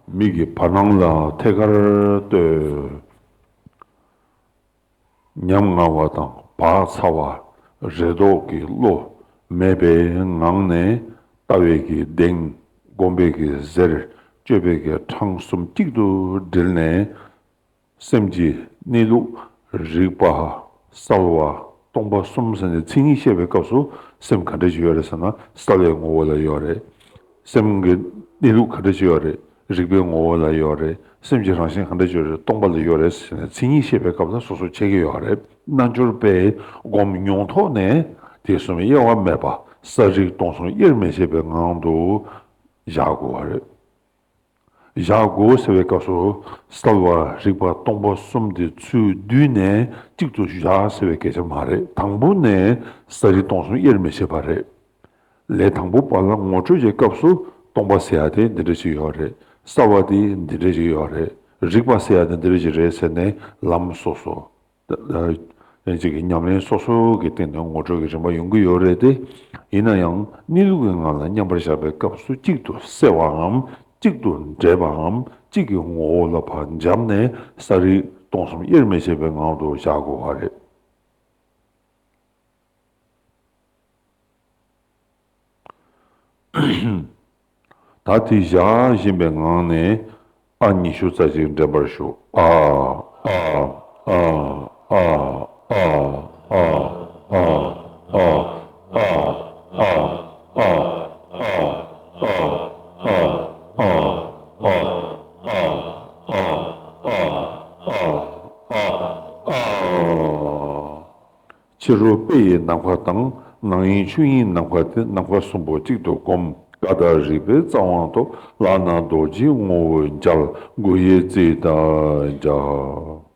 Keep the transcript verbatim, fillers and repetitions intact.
མིག་གི་བར་སྣང་ལ་ཐད་ཀར་ལྟོས། ཉམ་ང་བ་དང་བག་ཚ་བ། རེ་དོགས་ཀྱི་བློ་མེད་པའི་ངང་ནས། ལྟ་བའི་གི་གདེང་། སྒོམ་པའི་གི་གཟེར། སྤྱོད་པའི་གི་འཕྲང་གསུམ་གཅིག་ཏུ་དྲིལ་ནས། སེམས་ཀྱི་གནས་ལུགས་རིག་པ། གསལ་བ། སྟོང་པ་གསུམ་ཟེར་ནས་མཚན་ཉིད་བཤད་པའི་སྐབས་སུ་སེམས་ག་འདྲ་ཞིག་ཡོད་རེད་ཟེར་ན། གསལ་བའི་ངོ་བོ་ལ་ཡོད་རེད། སེམས་ཀྱི་གནས་ལུགས་ག་འདྲ་ཞིག་ཡོད་རེད། རིག་པའི་ངོ་བོ་ལ་ཡོད་རེད། སེམས་ཀྱི་རང་བཞིན་ག་འདྲ་ཞིག་ཡོད་རེད། སྟོང་པ་ལ་ཡོད་རེད་ཟེར་ནས་མཚན་ཉིད་བཤད་པའི་སྐབས་ལ་སོ་སོ་འཆད་ཀྱི་ཡོད་རེད། རྣལ་འབྱོར་པས་སྒོམ་མྱོང་ཐོག་ནས་དེ་གསུམ་དབྱེ་བ་མེད་པ། གསལ་རིག་སྟོང་གསུམ་དབྱེར་མི་ཕྱེད་པའི་ངང་དུ་བཞག་དགོས་པ་རེད། བཞག་དགོས་ཟེར་བའི་སྐབས་སུ། གསལ་བ་རིག་པ་སྟོང་པ་གསུམ་དེ་ཚུར་བསྡུས་ནས་གཅིག་ཏུ་བཞག་ཟེར་བའི་སྐད་ཆ་མ་རེད། དང་པོ་ནས་གསལ་རིག་སྟོང་གསུམ་དབྱེར་མི་ཕྱེད་པ་རེད། ལས་དང་པོ་པ་ལ་ངོ་སྤྲོད་ཀྱི་སྐབས་སུ་སྟོང་པ་ཟེར་ཡ་དེ་འདི་འདྲ་ཞིག་ཡོད་རེད། གསལ་བ་དེ་འདི་འདྲ་ཞིག་ཡོད་རེད། རིག་པ་ཟེར་ཡ་དེ་འདི་འདྲ་ཞིག་རེད་ཟེར་ནས་ལམ་སོ་སོ། ཡང་གཅིག་གི་ཉམས་ལེན་སོ་སོ་གི་སྟེང་ནས་ངོ་སྤྲོད་ཀྱི་རིམ་པ་ཡོང་གི་ཡོད་རེད་དེ། ཡིན་ན་ཡང་གནས་ལུགས་ཀྱི་ངང་ལ་མཉམ་པར་བཞག་པའི་སྐབས་སུ་གཅིག་ཏུ་བསྲེ་བའམ། གཅིག་ཏུ་འདྲེས་པའམ། གཅིག་གི་ངོ་བོ་ལ་ཕར་འབྱམས་ནས་གསལ་རིག་སྟོང་གསུམ་དབྱེར་མི་ཕྱེད་པའི་ངང་དུ་བཞག་དགོས་པ་རེད། ད་དེ་བཞག་བཞིན་པའི་ངང་ནས་ཨ་ཉི་ཤུ་རྩ་གཅིག་འདྲེན་པར་ཞུ། ཨ། ཨ། ཕྱི་རོལ་དཔེ་ཡི་ནམ་མཁའ་དང་། ནང་དབྱིངས་ཆོས་དབྱིངས་ནམ་མཁའ་སྟེ། ནམ་མཁའ་གསུམ་པོ་གཅིག་ཏུ་བསྒོམ། ཀ་དག་རིག་པའི་རྩལ་དབང་ཐོབ། ལག་ན་རྡོ་རྗེའི་ངོ་བོ་མཇལ། མགོ་ཡི་རྩེ་ལྟར་མཇལ།